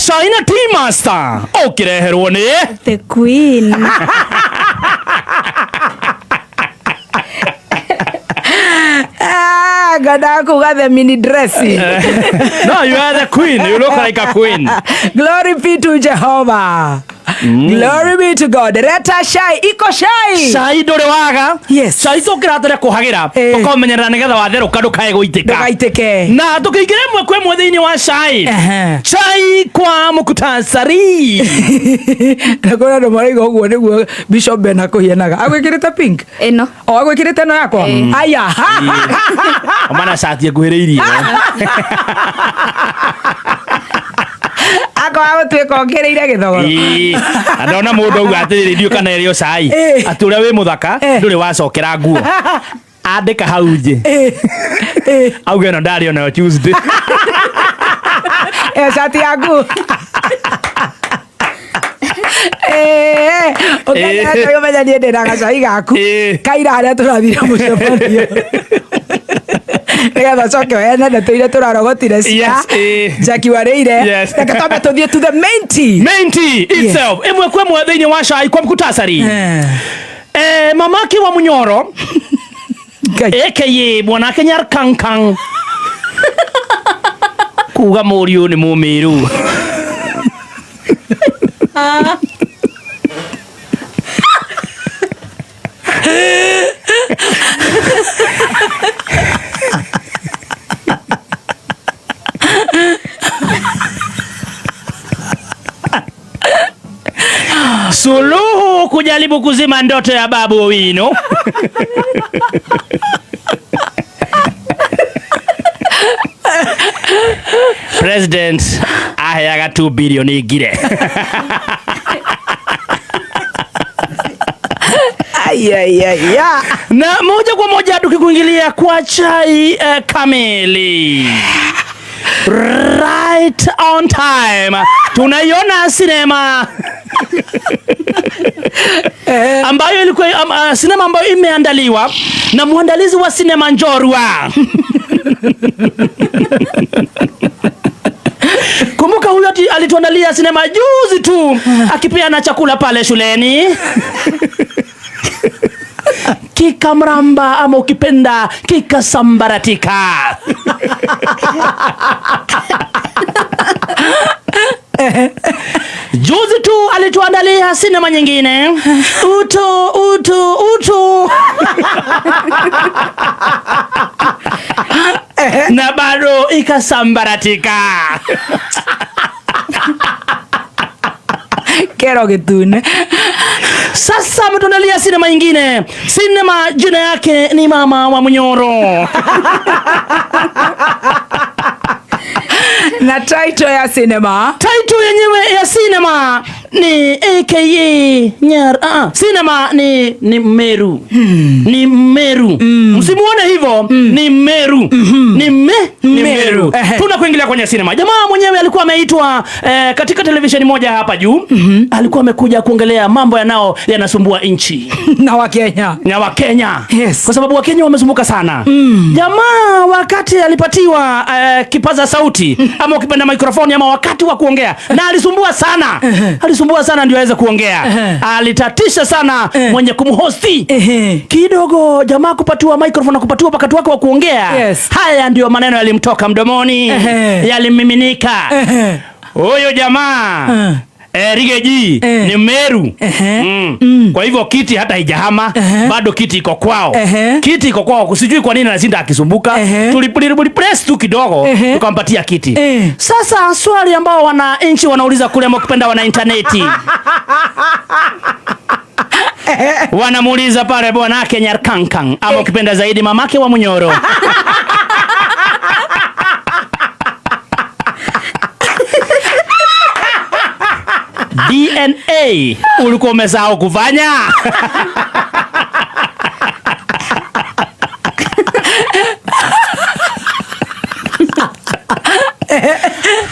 China Tea Master ũkĩreherwo nĩ The Queen. Ah, ngwendaga kuga the mini dressing. No, you are the queen. You look like a queen. Glory be to Jehovah. Glory be to God. Reta shai iko shai. Cai ndũrĩ waga. Yes. Cai tũkĩratũre kũhagĩra Eh. tũkomenyerera nĩgetha watherũka ndũkae gũitĩka. Ndũgaitĩke. Na tũkĩingĩra ĩmwe kwa ĩmwe thĩinĩ wa cai. Ehe. Chai kwa muktasari. Na kũrĩ andũ marauga ũguo nĩguo Bishop Ben akũhianaga. Agwĩkĩrĩte pink? Ĩno. O agwĩkĩrĩte ĩno yakwa? Aya. Omana cati ĩnguhĩrĩirie. Akorwo gũtuĩka okĩrĩire gĩthogoro. Ĩĩ. Na ndona mũndũ auga atĩrĩrĩ ndiũ kana ĩrĩo cai. Ĩĩ. Atĩ ũrĩa wĩ mũthaka Eh. ndũrĩ wacokera nguo. Andĩka hau nje. Eh, eh. Auge ĩno ndarĩ onayo Tuesday. Ĩyo cati yaku. Eh, ũkenete ũmenya niĩ ndĩna gacai gaku Ĩĩ. kaira harĩa tũrathire mũcemanio nĩgetha ũcoke ũheane ndeto iria tũrarogotire cia Yes, ĩĩ. Jackie Wareire. Yes. Reke twambe tũthiĩ to the main tea. Main tea itself. Ĩmwe kwa ĩmwe thĩinĩ wa cai kwa muktasari. Eh. Eh, mamake wa Munyoro Ngai. aka mwanake Nyar Kankang kuga mũriũ nĩ mũmĩrũ. Suluhu kujaribu kuzima ndoto ya Babu Owino. President aheaga 2 billion ngire. Ai, ai, ai, ya. Na moja kwa moja tukikuingilia kwa chai kamili. Right on time. Tunaiona sinema ambayo ilikuwa sinema ambayo imeandaliwa na mwandalizi wa sinema Njorua. Kumbuka huyo alituandalia sinema juzi tu akipeana chakula pale shuleni. Kikamramba ama ukipenda kikasambaratika. Juzi tu alituandalia sinema nyingine uto uto uto na bado ikasambaratika. Kero gĩtune. Sasa ametuandalia sinema nyingine, sinema jina yake ni Mama wa Munyoro. Na title ya cinema Title yenyewe ya sinema ni aka Nyar. Sinema ni Meru. Ni Meru. Msimuone hivyo, ni Meru. Ni me ni Meru. Meru. Ehe. Tunakuingilia kwenye sinema. Jamaa mwenyewe alikuwa ameitwa katika televisheni moja hapa juu. Alikuwa amekuja kuongelea mambo yanao yanasumbua nchi na Wakenya. na Wakenya. Yes. Kwa sababu Wakenya wamesumbuka sana. Jamaa wakati alipatiwa kipaza sauti ama ukipenda microphone ama wakati wa kuongea, na alisumbua sana. Alisumbua sana ndio aweze kuongea. Alitatisha sana mwenye kumhosti. Ehe. Kidogo jamaa kupatiwa microphone na kupatiwa wakati wake wa kuongea. Yes. Haya ndio maneno yalimtoka mdomoni, Ehe. yalimiminika. Ehe. Huyo jamaa Rigeji ni Meru. Ehe. Kwa hivyo kiti hata haijahama, bado kiti iko kwao. Ehe. Kiti iko kwao. Sijui kwa nini anasinda akisumbuka. Ehe. Tulipress tu kidogo Ehe. tukampatia kiti. Eh. Sasa swali ambao wananchi wanauliza kule, ama ukipenda wana interneti wanamuuliza pale bwanake Nyarkankang ama ukipenda zaidi mamake wa Munyoro. DNA ulikuwa umesahau kufanya?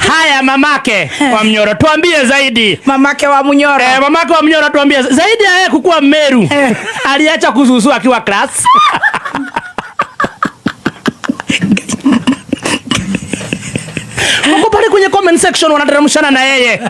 Haya, mamake wa Mnyoro, tuambie zaidi. Mamake wa Munyoro. Mamake wa Mnyoro, tuambie zaidi ya yeye kukuwa Meru. Aliacha kususua akiwa class. Wako pale kwenye kwenye comment section wanateremshana na yeye.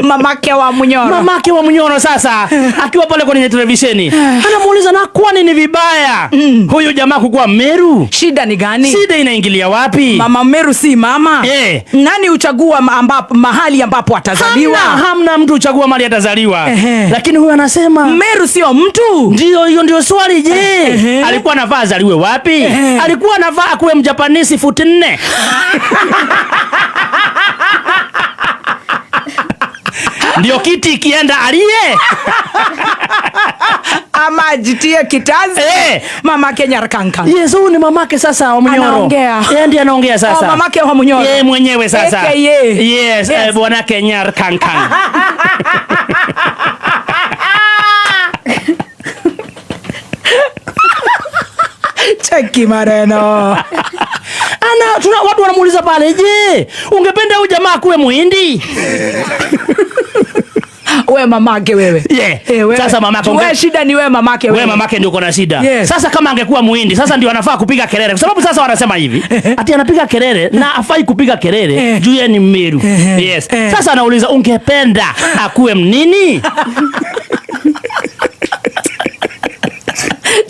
Mamake wa Munyoro. Mamake wa Munyoro sasa akiwa pale kwenye televisheni anamuuliza, na kwani ni vibaya huyu jamaa kukuwa Meru? Shida ni gani? Shida inaingilia wapi? Mama Meru si mama. Nani huchagua mahali ambapo atazaliwa? Hamna mtu huchagua mahali atazaliwa. Lakini huyu anasema Meru sio mtu. Ndio, hiyo ndio swali. Je, alikuwa anafaa azaliwe wapi? Alikuwa anafaa akuwe Mjapanisi futi 4? Ndio kiti ikienda aliye ama ajitie kitanzi. Mamake Nyarkanka. Yes, huyu ni mamake sasa wa Munyoro. Anaongea. Yeye ndiye anaongea sasa. Oh, mamake wa Munyoro. Yeye mwenyewe sasa. AKA. Yes, Yes. Bwanake Nyarkanka. Cheki maneno. Ana tuna watu wanamuuliza pale, je, ungependa huyu jamaa kuwe Muhindi? We mamake wewe. Yeah. Wewe. Sasa mamake Wewe shida ni wewe mamake wewe. Wewe mamake ndio uko na shida. Yes. Sasa kama angekuwa Muhindi, sasa ndio anafaa kupiga kelele. Kwa sababu sasa wanasema hivi, ati anapiga kelele na hafai kupiga kelele juu yeye ni Mmeru. Yes. Sasa anauliza ungependa akuwe mnini?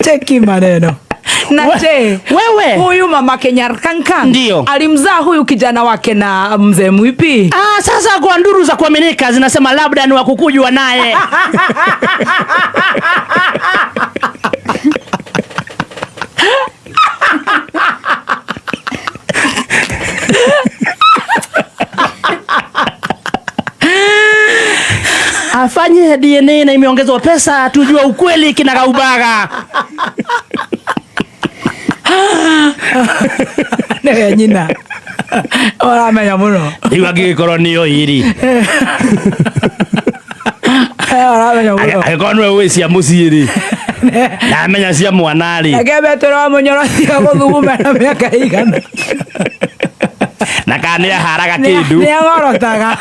Cheki maneno. Na je, wewe? Huyu mamake Nyarkanka Ndio. alimzaa huyu kijana wake na mzee mwipi? Sasa kwa nduru za kuaminika zinasema labda ni wakukujwa naye. Afanye DNA na imeongezwa pesa tujue ukweli kinagaubaga. Nĩ nyina. Ũramenya mũno. Rĩu angĩgĩkorwo nĩyo iri. Ũramenya mũno. Angĩkorwo nĩwe ũĩ cia mũciĩ rĩ. Na amenya cia mwana rĩ. Reke betũra Mũnyoro tiga gũthuguma na mĩaka igana. Na kana nĩaharaga kĩndũ. Nĩang'orotaga.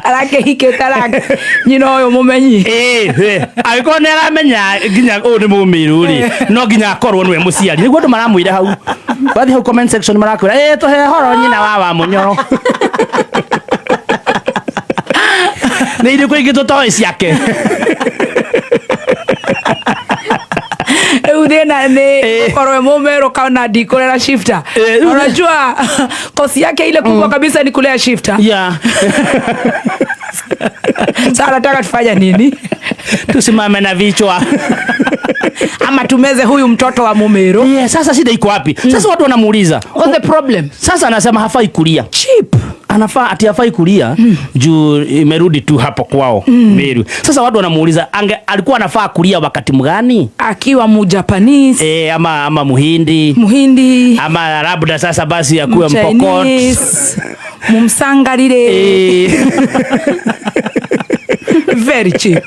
Arakĩhikĩte arake nyina ũyũ mũmenyi. Angĩkorwo nĩaramenya nginya ũyũ nĩ Mũmĩrũ rĩ, no nginya akorwo nĩwe mũciari. Nĩguo andũ maramwĩra hau. Wathiĩ hau comment section marakwĩra, tũhe horo nyina wa Munyoro. Nĩ irĩkũ ingĩ tũtoĩ ciake? Rĩu thĩna nĩ ũkorwo wĩ Mũmĩrũ kana ndikũrera shifter. Unajua kosi yake ile kubwa kabisa ni kulea shifter. Sasa nataka tufanye nini? Tusimame na vichwa. Ama tumeze huyu mtoto wa Mumeru. Yeah, sasa shida iko wapi? Sasa watu wanamuuliza, What's the problem? Sasa anasema hafai kulia. Cheap. Anafaa ati hafai kulia juu imerudi tu hapo kwao Meru. Sasa watu wanamuuliza alikuwa anafaa kulia wakati mgani? Akiwa Mujapanese. Ama Muhindi. Muhindi. Ama labda sasa basi akuwe Mpokot. Mchinese. Mumsangarire. Very cheap.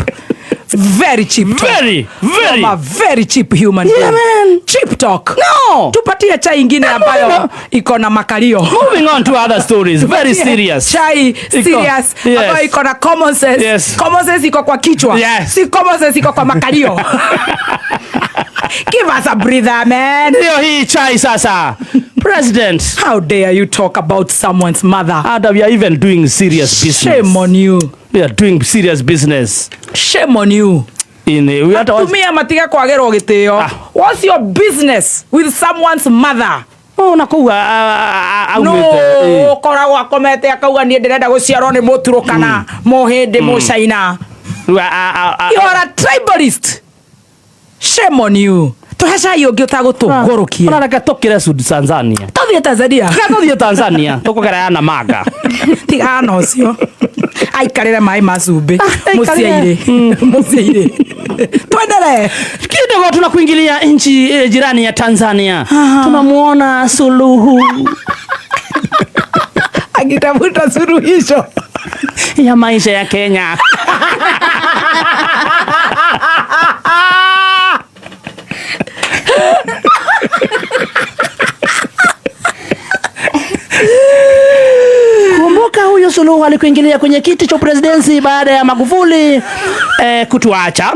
Very cheap talk. Very, very. From a very cheap human Yeah, being. man. Cheap talk. No. Tupatie chai ingine No, ambayo no. iko na makalio. Moving on to other stories. Very Tupatie serious. Chai Iko, serious yes. ambayo iko na common sense. Yes. Common sense iko kwa kichwa. Yes. Si common sense iko kwa makalio. Give us a breather, man. Ndio hii chai sasa. President. How dare you talk about someone's mother? And we are even doing serious business. Shame on you. We are doing serious business. Shame on you. In we are Atumia matiga kwagerwo gitio. What's your business with someone's mother? Oh, na kuga, No, aumite, koragwo akomete akauga nie ndirenda guciarwo ni Muturukana, Muhindi, Muchaina. Rĩu, You are a tribalist. Shame on you. Tuhe cai ũngĩ ũtagũtũngũrũkia. Ũrareke tũkĩre Sud Tanzania. Tũthiĩ Tanzania. Tiga tũthiĩ Tanzania, tũkũgera ya Namanga. Tiga na ũcio. Aikarĩre maĩ ma cumbĩ. Aikarĩre. Mũciĩ-inĩ. Mũciĩ-inĩ. Tuendelee. Kidogo tunakuingilia nchi jirani ya Tanzania. Tunamuona Suluhu. Akitafuta suluhisho ya maisha ya Kenya. Kumbuka huyo Suluhu alikuingilia kwenye kiti cha presidency baada ya Magufuli kutuacha.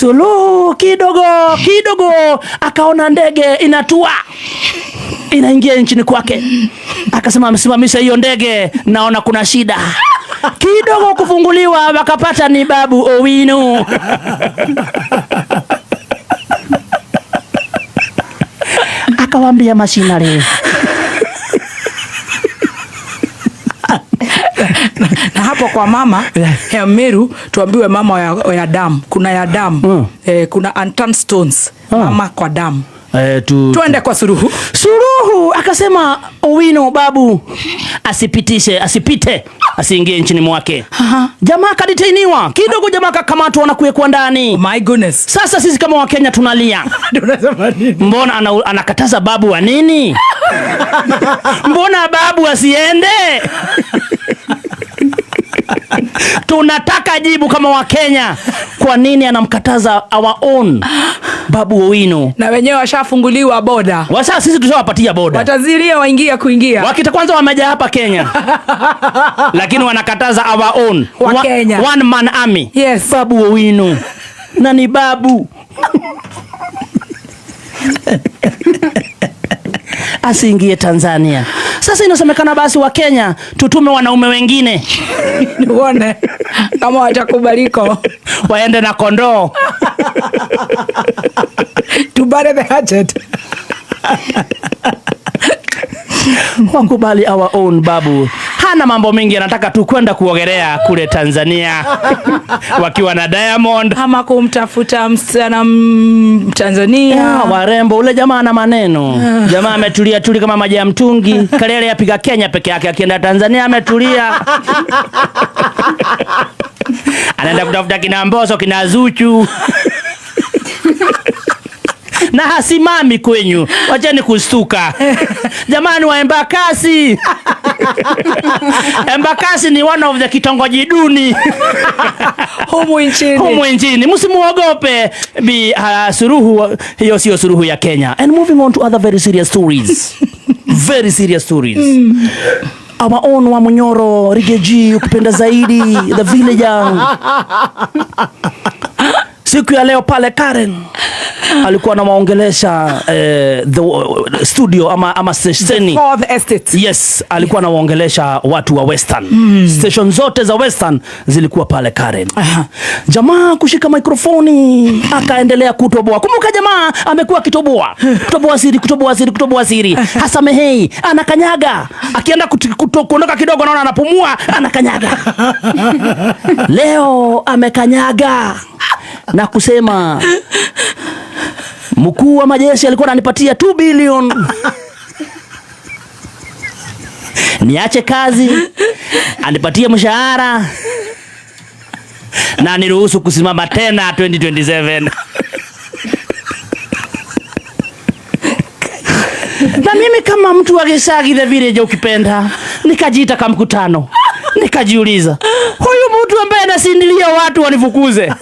Suluhu kidogo kidogo akaona ndege inatua inaingia nchini kwake, akasema amesimamisha hiyo ndege, naona kuna shida. Kidogo kufunguliwa, wakapata ni Babu Owino. Akawambia machinery. Na hapo kwa mama ya Meru tuambiwe mama ya damu, kuna ya damu, kuna unturned stones, mama kwa damu. Tuende kwa Suluhu. Suluhu akasema Owino Babu asipitishe, asipite, asiingie nchini mwake. Jamaa akadetainiwa kidogo, jamaa akakamatwa na kuwekwa ndani. My goodness. Sasa sisi kama Wakenya tunalia, Tunasema nini? Mbona anakataza Babu wa nini? Mbona Babu asiende? Tunataka jibu kama Wakenya, kwa nini anamkataza our own Babu Owino? Na wenyewe washafunguliwa boda. Wasa sisi tushawapatia boda. Watazilia waingia kuingia. Wakita kwanza wameja hapa Kenya. Lakini wanakataza our own wa Kenya. One man army. Yes. Babu Owino. Na ni babu. Asiingie Tanzania. Sasa inasemekana basi wa Kenya tutume wanaume wengine. Nione kama watakubaliko. Waende na kondoo. To bury the hatchet. Wakubali our own Babu. Hana mambo mengi, anataka tu kwenda kuogelea kule Tanzania wakiwa na Diamond. Ama kumtafuta msichana Mtanzania. Ya, warembo. Ule jamaa ana maneno. Jamaa ametulia tuli kama maji ya mtungi. Kelele yapiga Kenya peke yake, akienda Tanzania ametulia. Anaenda kutafuta kina Mbosso, kina Zuchu. Na hasimami kwenyu. Wacheni kustuka. Jamani wa Embakasi. Embakasi ni one of the kitongoji duni humu nchini. Humu nchini. Msimuogope Bi Suluhu, hiyo sio Suluhu ya Kenya. And moving on to other very serious stories. Very serious stories. Our own wa Munyoro, Rigathi, ukipenda zaidi, the villager. Siku ya leo pale Karen alikuwa anawaongelesha the studio ama stesheni. The fourth estate. Yes, alikuwa anawaongelesha watu wa Western. Station zote za Western zilikuwa pale Karen. Jamaa kushika mikrofoni akaendelea kutoboa. Kumbuka jamaa amekuwa akitoboa. Kutoboa siri, kutoboa siri, kutoboa siri. Hasamehei, anakanyaga. Akienda kuondoka kidogo naona anapumua, anakanyaga. Leo amekanyaga na kusema mkuu wa majeshi alikuwa ananipatia 2 billion. Niache kazi, anipatie mshahara na niruhusu kusimama tena 2027. Na mimi kama mtu wa Gicagi the village ukipenda, nikajiita kama mkutano. Nikajiuliza, huyu mtu ambaye anasindilia watu wanifukuze.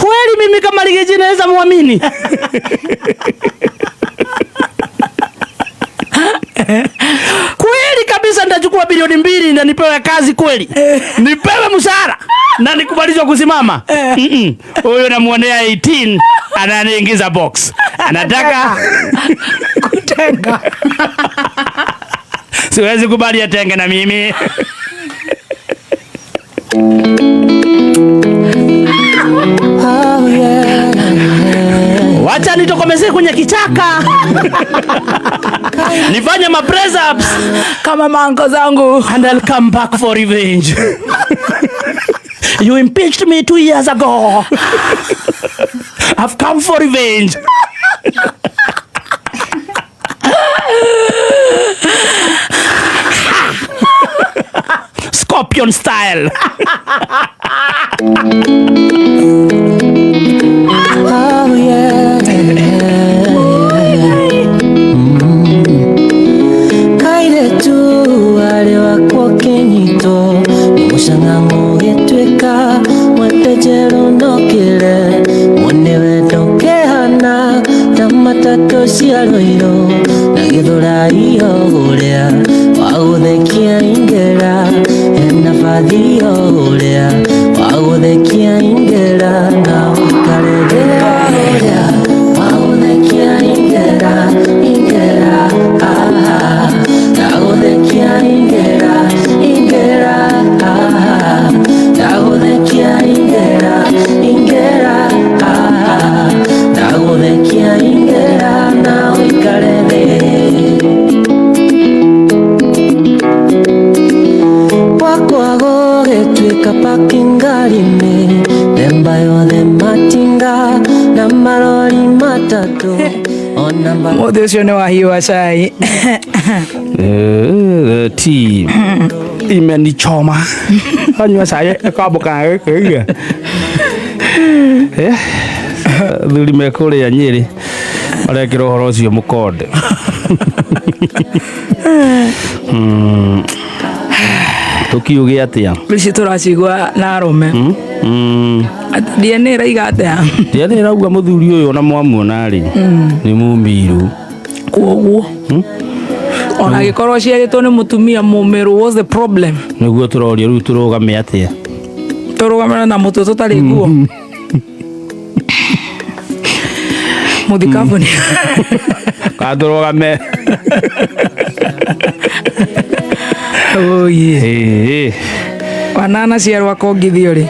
Kweli mimi kama Rigathi naweza muamini? Kweli kabisa nitachukua bilioni 2 na nipewe kazi kweli? Nipewe mshahara na nikubalishwe kusimama? Huyu namuonea 18 ananiingiza box. Anataka kutenga. Siwezi kubali atenge na mimi. Wacha nitokomezee kwenye kichaka. Nifanye ma press ups kama mango zangu. And I'll come back for revenge. You impeached me 2 years ago. I've come for revenge. Scorpion style. Oh, yeah. Kairetu wale wako kenyito mushang'ang'o gĩtuĩka mwetejero ndokĩre mwene wendo kĩhana ta matatũ cia rũirũ na gĩthũrai ũrĩa wa gũthekia ingĩra hena bathi ũrĩa Makapaki ngari-inĩ Themba yothe matinga na marori matatũ ona Mũthĩ ũcio nĩ wahiũa cai. Tea imenichoma. Anyua cai ĩkambũka gĩkĩiga. Thuri me kũrĩa Nyĩrĩ marekĩra ũhoro ũcio mũkonde. Tũkiuge atĩa? Ici tũracigua na arũme. Atĩ DNA ĩraiga atĩa? DNA ĩrauga mũthuri ũyũ ona mwamuona rĩ nĩ mũmiru. Kwoguo ona angĩkorwo ciarĩtwo nĩ mũtumia mũmĩrũ, what's the problem? Nĩguo tũroria rĩu tũrũgame atĩa? Tũrũgamane na mũtwe tũtarĩ nguo. Mũthikabu nĩ Kana tũrũgame? Oye. Ĩĩ. Wanana ciarwo akongithio rĩ,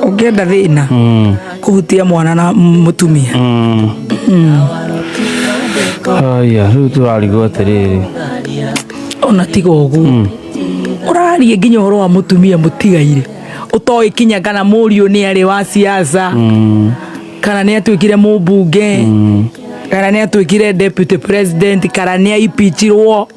ũngĩenda thĩna kũhutia mwana na mũtumia. Aya, rĩu tũrarigwo atĩrĩrĩ. Ona tiga ũguo, ũrarie nginya ũhoro wa mũtumia mũtigaire ũtoĩ kinya kana mũriũ nĩ arĩ wa siasa, kana nĩ atuĩkire mũmbunge, kana nĩ atuĩkire deputy president, kana nĩ aipichirwo.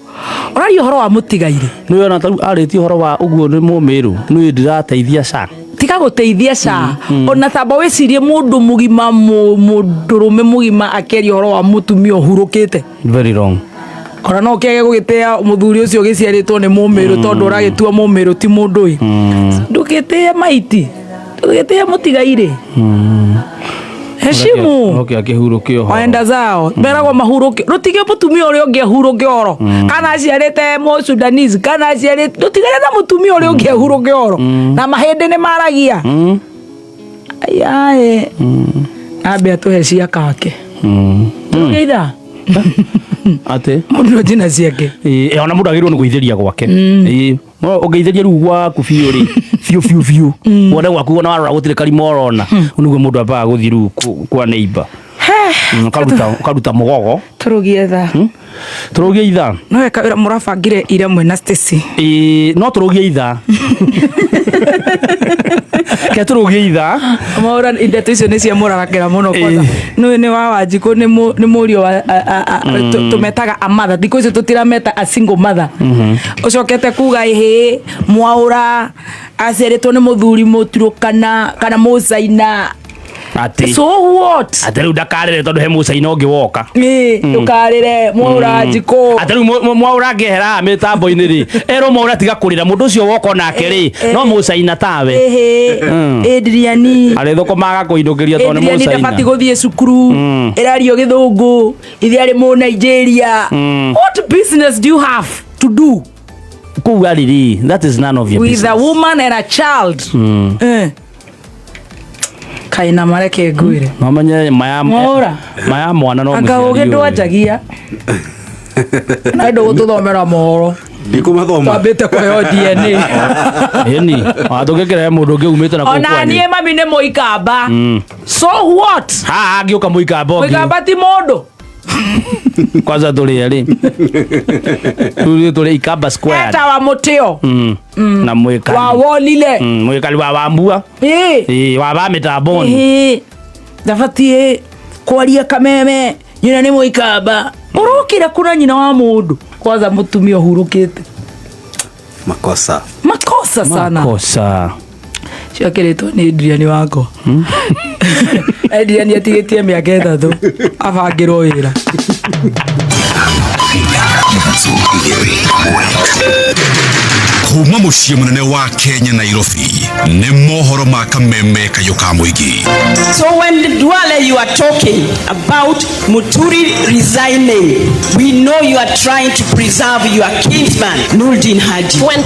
Ũraria ũhoro wa mũtigaire. Nĩ ona tarĩu arĩtie ũhoro wa ũguo nĩ mũmĩrũ, nĩ ndĩrateithia SHA. Tiga gũteithia SHA. Ona tamba wĩcirie mũndũ mũgima, mũndũrũme mũgima akĩaria ũhoro wa mũtumia ũhurũkĩte. Very wrong. Ona no kĩage gũgĩtĩa mũthuri ũcio ũgĩciarĩtwo nĩ mũmĩrũ, tondũ ũragĩtua mũmĩrũ ti mũndũ ĩ. Ndũgĩtĩe maiti, ndũgĩtĩe mũtigairĩ. Heshimu. Oke akĩhurũke ũhoro. Waenda zao meragwo mahurũke, rũtige mũtumia ũrĩa ũngĩ ahurũke ũhoro, kana aciarĩte mũ Sudanese, kana aciarĩte, ndũtigane na mũtumia ũrĩa ũngĩ ahurũke ũhoro, na mahĩndĩ nĩ maragia. Ayae, ambe atũhe cia kake. Tũrũge ithaa. Atĩ? Mũndũ njina ciake. Ĩĩ, ona mũndũ agĩrĩirwo nĩ gwĩithĩria gwake. Ĩĩ. No ũngĩithĩria rĩu gwaku biũ rĩ, biũ biũ biũ, wone gwaku ona warora gũtirĩ karima ũrona, nĩguo mũndũ ambaga gũthiĩ rĩu kwa neighbor. Ũkaruta mũgogo. Tũrũgie thaa. Tũrũgie ithaa. No weka wĩra mũrabangire ira mwĩna Stacy. Ĩĩ, no tũrũgie ithaa. Ke tũrũgie ithaa. Maũra ndeto icio nĩ cia mũrarakĩra mũno kwanza. Nĩ nĩ wa Wanjikũ, nĩ mũriũ wa tũmetaga a mother. Thikũ icio tũtirameta a single mother. Ũcokete kuga ĩhĩ mwaũra aciarĩtwo nĩ mũthuri mũturũkana kana mũcaina. Atĩ. So what? Atĩ rĩu ndakarĩre tondũ he mũcaina ũngĩ woka. Ĩĩ, ndũkarĩre mwaũra Njikũ. Atĩ rĩu mwaũra angĩehera haha mĩtambo-inĩ rĩ, erwo mwaũra tiga kũrĩra, mũndũ ũcio woka onake rĩ, no mũcaina tawe. Ĩhĩ, Adriani. Arĩthũkũmaga kũindũkĩria tondũ nĩ Adriani mũcaina. ndabatiĩ gũthiĩ cukuru. Ĩrario gĩthũngũ, ithe arĩ mũ Nigeria. What business do you have to do Kũu arĩ rĩ, that is none of your with business. a woman and a child? Kaĩ na mareke ngwĩre. No menye maya Mwaũra. maya mwana no Anga mũciari ũgĩ ũyũ. ndwanjagia. Na ndũgũtũthomera mohoro. Ndikũmathoma. Twambĩte kũheo DNA. Ĩni, watũngĩkĩra he mũndũ ũngĩ umĩte na kũu Ona kwanyu. niĩ mami nĩ mũikamba. So what? Haha angĩũka mũikamba ũngĩ. Mũikamba ti mũndũ. Kwanza tũrĩ erĩ. Rĩu tũrĩ Ikamba Square. Etawa mũtĩo. Na mwĩkali. Wa wolile. Mwĩkali wa Wambua. Ĩĩ. Ĩĩ, wa ba mĩtamboni. Ĩhĩ. Ndabatiĩ kwaria kameme, nyina nĩ mũikamba. Ũrokĩra kuna nyina wa mũndũ. Kwanza mũtumia ũhurũkĩte. Makosa. Makosa sana. Makosa. Ciakĩrĩtwo nĩ Adrian wakwa. Adrian atigĩtie mĩaka 3 abangĩrwo wĩra. Kuma mũciĩ mũnene wa Kenya Nairobi nĩ mohoro ma kameme kayũ ka mũingĩ. So when Duale you are talking about Muturi resigning, we know you are trying to preserve your kinsman Nurdin Haji. When